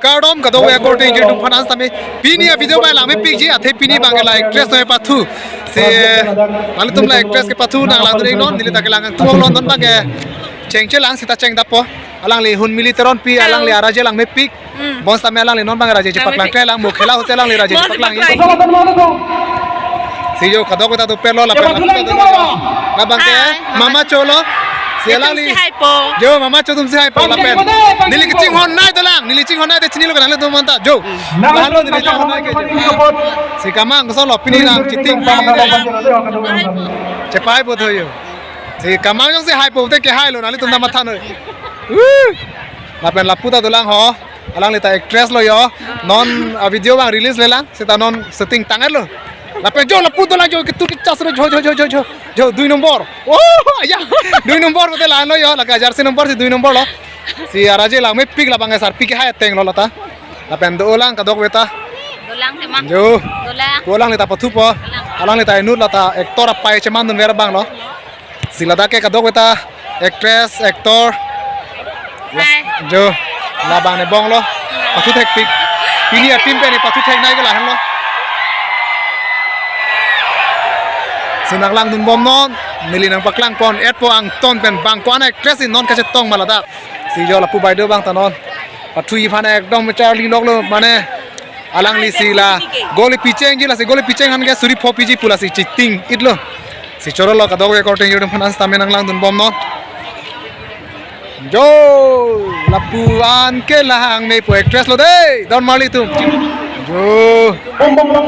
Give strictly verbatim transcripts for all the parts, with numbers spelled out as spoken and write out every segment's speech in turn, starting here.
Kardom kadokave akorte ingjir atum aphan an sitame pini avideo abang langmepikji, athe pini abang ke la actress noi pathu. Si nanglitum la actress kepathu nanglangdun iknon, neli ta kelang thong lon non abang ke chengchelang seta chengdappo. Alangli Hunmili Teronpi, alangli araje langmepik. Hmm. Bonsitame alangli non abang raje chepaklang, lang mo khela ahutsi alangli raje chepaklang. Si jo kadokave ta dopetlo lapen lapu ta dolo jo. Labang ke mama cholo. Si alangli. Haipo. Jo mama cho atumsi haipo lapen. Neli kachinghon nai dolang, neli chinghon nai de chinilo kanang le tumanta jo. Lahelo neli chinghon nai ke jo. Si kamang kosonlo pini nangchiting. Chepahaipo tho jo. Si kamang jongsi haipo te kehailo nanglitum ta matha noi. Uh. Lapen lapu ta dolang ho. Alangli ta actress lo jo. Non avideo abang release lelang. Seta non shooting tang-etlo. Lapen jo lapu dolang jo ketu kechas lo jo jo jo jo jo jo dui nombor. Oh, ya. Dui nombor bote lahenlo jo. Lake jersey nombor si dui nombor lo. Si araje langmepik labang ke sarpi kehai atenglo lata. Lapen dolang kadokave ta. Dolang tema. Jo. Dolang. Dolang neli ta pathupo. Alangli ta inut lata actor apai chemandunver abanglo. Si ladak ke kadokave ta actress, actor. Hai. Jo, labang ne bonglo. Pathu thekpik. Pini a-team pen ne pathu thek nai ke lahenlo. Si nanglangdun bomnon. Neli nangpaklangpon-etpo angton pen bang ko-an actress si non kachetong ma ladak. Si jo lapu baideo abang ta non. Pathuji aphan ekdom charli noklo mane. Alangli si la goli pichengji lasi goli picheng aphan ke suri pho piji pu lasi chiting-etlo. Si chorolo kadokave akorte ingjir atum aphan an sitame nanglangdun bomnon. Jo lapu an kelang mepo actress lo dei. Don Marli atum. Jo. Bom bom bom.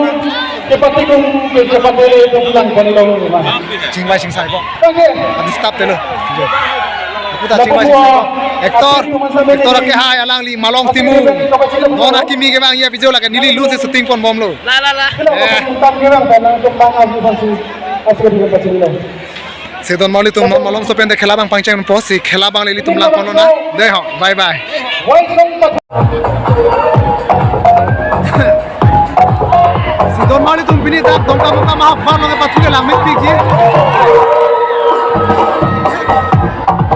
Kepati bom kepati bom lang kani long rumah. Chingvai chingsai ko. Oke. Adi stop telo. Jo. Lapu ta chingvai chingsai ko. Actor, actor kehai alangli Malong Timung. Non akimi ke abang ya video lake neli lunsi shooting ponbomlo. La la la. Eh. Si Don Marli atum non malom so pen de khela abang pangchengpo si khela abang le ilitum langponlonang. Dei ho, bye bye. Si Don Marli atum pini dak Dongkamukam ahavar along kepathu ke langmepikji.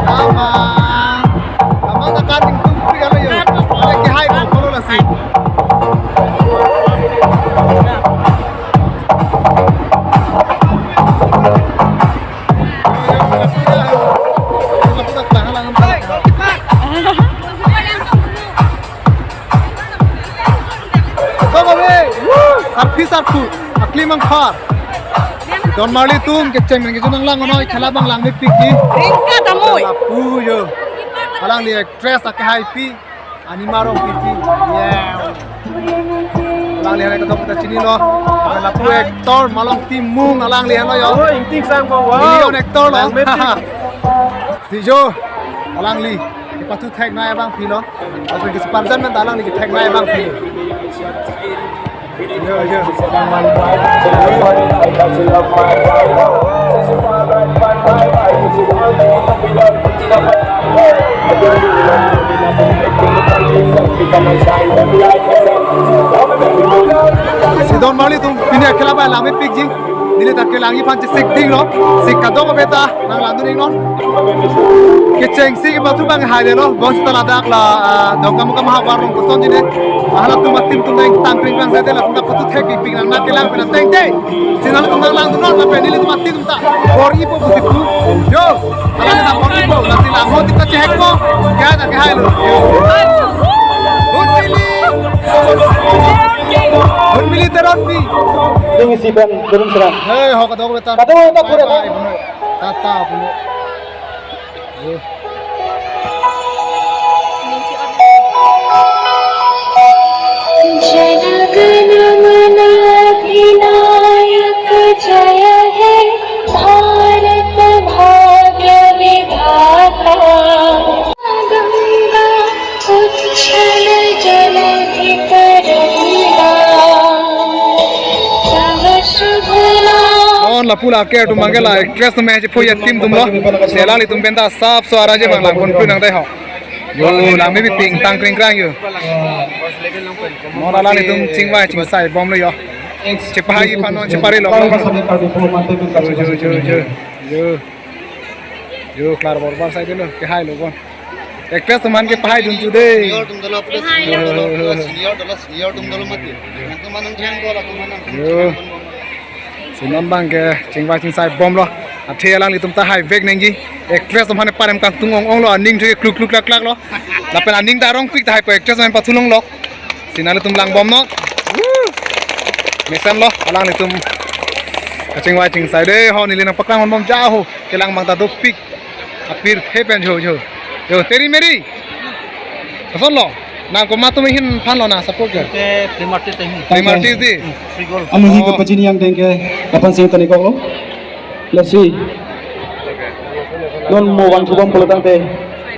Kamang, kamang ta kaningtungpik alo jo. Are kehai ko kolo lasi. Sarpi sarpu, akli mangphar. Don Marli atum kecheng pen kejun nanglang onoi khela abang langmepikji. Ringka damoi. Lapu jo. Alangli actress akehaipi. Anima Rongpiji. Yeah. Alangli henlo kadokave ta chinilo. Lapu actor Malong Timung alangli henlo jo. Oh, Ingting Sangkong, wow. Million actor lo. Langmepik. Si jo. Alangli kepathu thek nai abangpi lo. Lapen kesiparjan men ta alangli kethek nai abangpi lo. Jo, jo. Si Don Marli atum pini akhela abang langmepikji. Neli ta kelangji aphan chesikdinglo. Si kadokave ta nanglangdun iknon. Kechengsi kepathu abang haidelo. Bonsita ladak la, ah, Dongkamukam ahavar along kosonji ne. Halatum a-team atum nangtang kringkrang saidelo. Latum ta pathu thekpikpik nang nangkelang pen ateng te. Si nanglitum nanglangdunnon lapen nelitum a-team atum ta bor-ipo pusi pu. Jo. Alangli ta bor-ipo. Lasi la mo tik ta chehekpo. Kehai ta kehailo. Jo. Hunmili. Hunmili Teronpi. Ning isi pen turun serang. Hei, ho kadokave ta. Kadokave ta pura. Bye bye, puno. Tata puno. Jana gana mana adhinayaka jaya he Bharat bhagya vidhata. Ganga uchchal jaladhi taranga tava shubh nam. On lapu la ke atum abang ke la actress atum chephoji a-team atumlo. Si alanglitum pen ta sap so araje abang langpon pu nang dei ho. Jo, langmepik ingtang kringkrang jo. Non alanglitum chingvai chingsai bomlo jo. Chepahaiji aphan non cheparilo. Jo, jo, jo, jo. Jo. Jo, klar borbar saidelo, kehailo bon. Actress atum aphan ke pahai dun tu dei. Senior atum dolo, pura senior dolo, pura senior dolo, senior atum dolo mati. Nangtum manang jang dolo, nangtum manang jang dolo. Yo. Si non abang ke chingvai chingsai bomlo. Athe alanglitum ta haivek nangji. Actress atum aphan parem kangtung ong onglo, aning thu kluk kluk klak klaklo. Lapen aning ta arongpik ta haipo, actress atum aphan pathulonglo. Si nanglitum lang bomnon. Woo! Mesenlo, alanglitum kachingvai chingsai dei ho, neli nangpaklang bom ja ho. Kelang abang ta dopik. Apirthe pen jo jo. Jo, Teri Meri. Kosonlo? Nang komat atum ahin aphanlo nang support ke? Ke film artist ahin. Film artist dei? Hmm, free goal. Amu hi Oh. kepachini yang dengke kapan sing tani koklo. Let's see. Non mo vangthu bom pulo tangte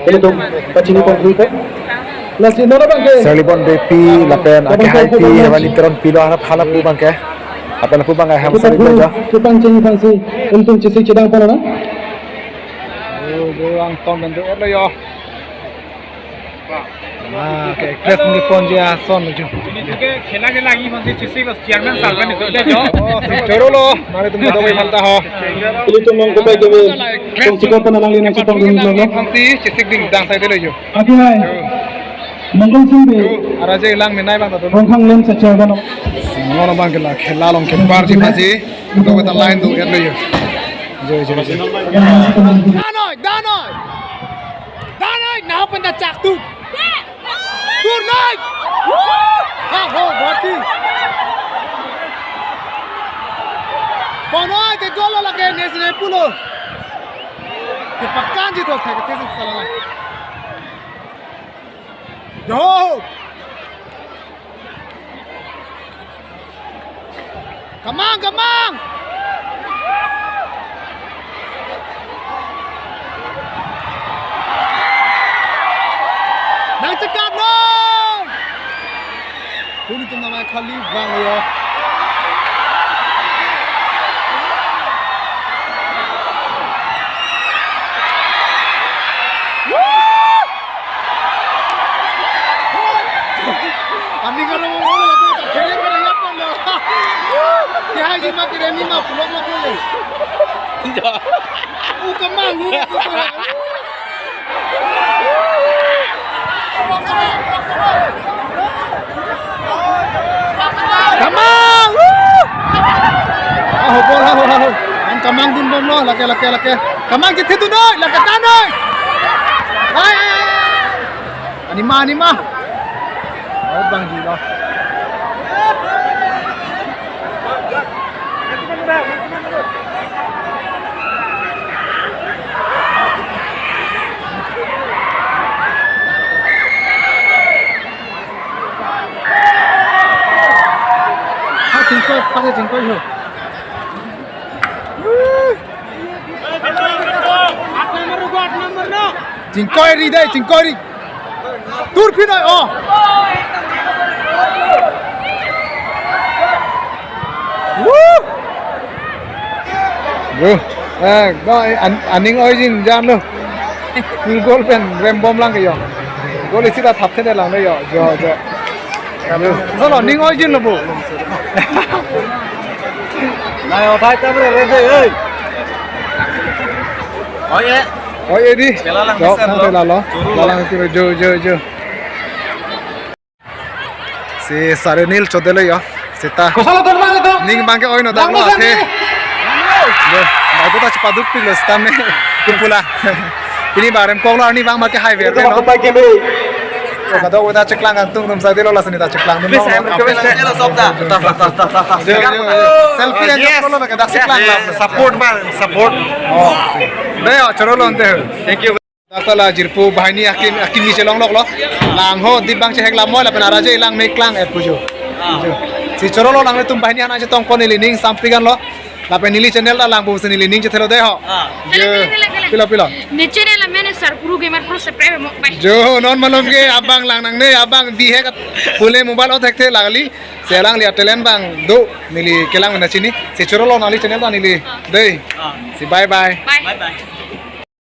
ilitum pachini pon free ko. Let's see, non abang ke. Serlibon Beypi, lapen Kapan Ake ko Haipi, kubang Hewani Teronpi lo harap halap pu abang ke. Lapen pu abang ke Kita Hamsa Ridho jo. Kita chini phan si ilitum chesik chedang pon na. Oh, Borang Tom dan do lo yo. Ah, ke actress ni pon dia son lo jo. Ini juga khela ke lagi masih chesik lo chairman sir kan itu dia jo. Oh, si chorolo, nanglitum kedo manta ho. Ilitum mong kupai ke be. Tong chikon pon alangli nangchipon dun lo. Pon si chesik ding dang sai de lo jo. Aki hai. Mongkol Sing Bey. Yo, araje lang menai abang ta dolo. Rongkhang lem sa chair bano. Ngono abang ke la khela along ke parji pasi. Kedo ta line do et lo jo. Jo, jo, jo. Danoi, danoi. Danoi, nahok pen ta chak tu. Tur noi. Ha ho, bati. Bonoi, ke gol lake nesne pulo. Kepakanji to, thek, thek, salah. Yo. Kamang, kamang. Nangchekat noi. Huni tum namai khali vang yo. Woo! Ani karo mo lagi kere kere ya pon lo. Ya ji ma kere ni ma pulo lo kere. Iya. U kamang u. Kamang! Woo! Aho bol aho aho. Ang kamang dun bomlo, lake lake lake. Kamang kithi dun noi, lake ta noi. Ai ai ai. Anima anima. Oh, bang ji lo. Ha, chingkoi, pake chingkoi ho. Aat number ruko, aat number no. Chingkoi ri dei, chingkoi ri. Tur phi noi, oh. Woo! Yo, eh, no, an-, aning oijin jan lo. Full goal pen rem bom lang ke yo. Goal isi ta thap the lang lo yo. Jo, jo. Yo. Solo, ning oijin lo bo. Nai, othai ta bre, re de, ei. Oi, eh. Oi, eh, di. Kela lang jo, mesen lo. Kela lo. Choro lo. Lalang choro, jo, jo, jo. Si sare nil chodelo yo. Seta. Kosolo ton bang itu? Ning bang ke oi no dak lo athe. Yo, bang ko ta chepaduk pik lo seta me. Kupula. Pini barem kong lo arni bang ma ke highway lo. Pakai kami. Yo, kadokave ta cheklang kangtung atum sai delo, lasi ne ta cheklang dun. Please, I'm requesting. Yo, yo, yo. Selfie ajo kolo na ke dak cheklang la. Support man, support. Oh. Dei yo, choro lo ante. Thank you. Dak ta la jirpo banghini akim, akim ni chelong lok lo. Lang ho, dip bang chehek lam moi, lapen araje lang me klang et pujo. Ah. Si choro lo, nanglitum banghini hana chetong pon neli ning sampik an lo. Lapen neli channel ta lang pusi neli ning chethelo dei ho. Ah. Jo. Hello, hello, hello, hello. Pilo, pilo. Ne channel amen Sarkuru Gamer Pro, subscribe mo, bye. Jo, non malom ke abang lang nangne, abang bihek pule mobile othek the lagli. Si alangli a talent bang do neli kelang mena chini. Si choro lo nangli channel ta neli dei. Ah. Si bye bye. Bye. Bye bye.